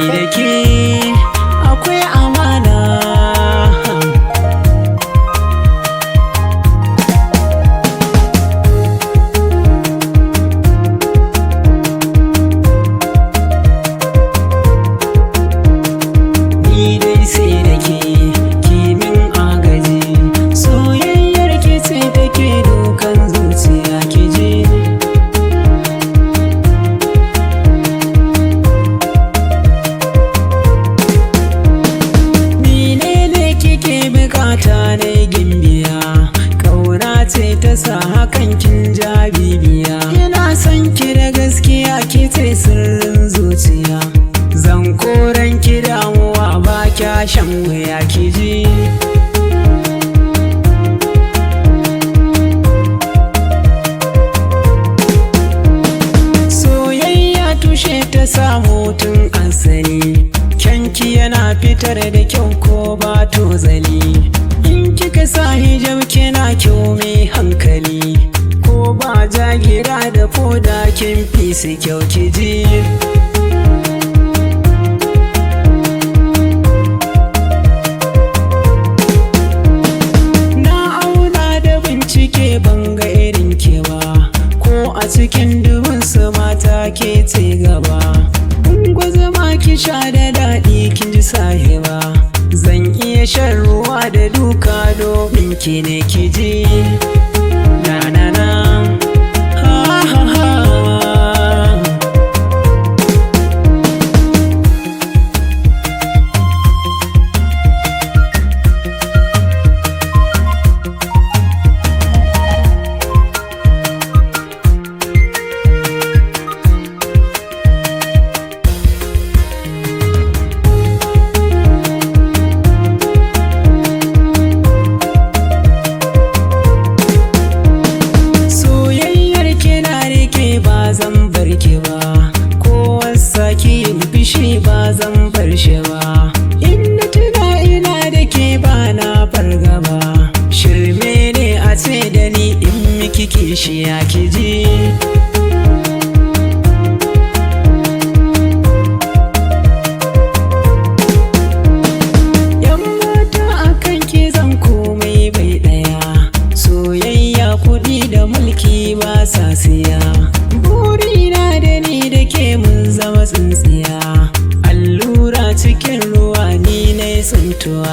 Ni da ke akwai amana. Ni dai sai da ke kimin agaji, soyayyar ki ce take dukan zuciya ki ji. Menene kike bukata ne gimbiya? Kauna ce ta sa hakan kin ja bibiya. Ina son ki da gaskiya, ki ce sirrin zuciya. Zan koran ki damuwa, ba kya shan wuya ki ji. Soyayya tushe ta samu tun asali, kyanki yana fitar da kyau ko ba tozali. In kika sa hijab kina kyau mai hankali, ko ba jagira da foda kin fi su kyau ki ji. Na auna da bincike ban ga irin ke ba, ko a cikin dubun su mata ke ce gaba. Ungozuma ki sha da daɗi kin ji sahiba, zan iya shan ruwa da duka domin ki ne ki ji. Na na na, ha ha ha. Soyayyar kina rike ba zan bar ki ba, ko wasa ki yin fishi ba zan bar shi ba. In na tuna ina da ke ba na fargaba, shirme ne a ce da ni in miki kishiya ki ji. Yan mata akan ki zan komai bai ɗaya, soyayya kuɗi da mulki ba sa siya. Burina da ni da ke mun zama tsintsiya, allura cikin ruwa ni na tsintuwa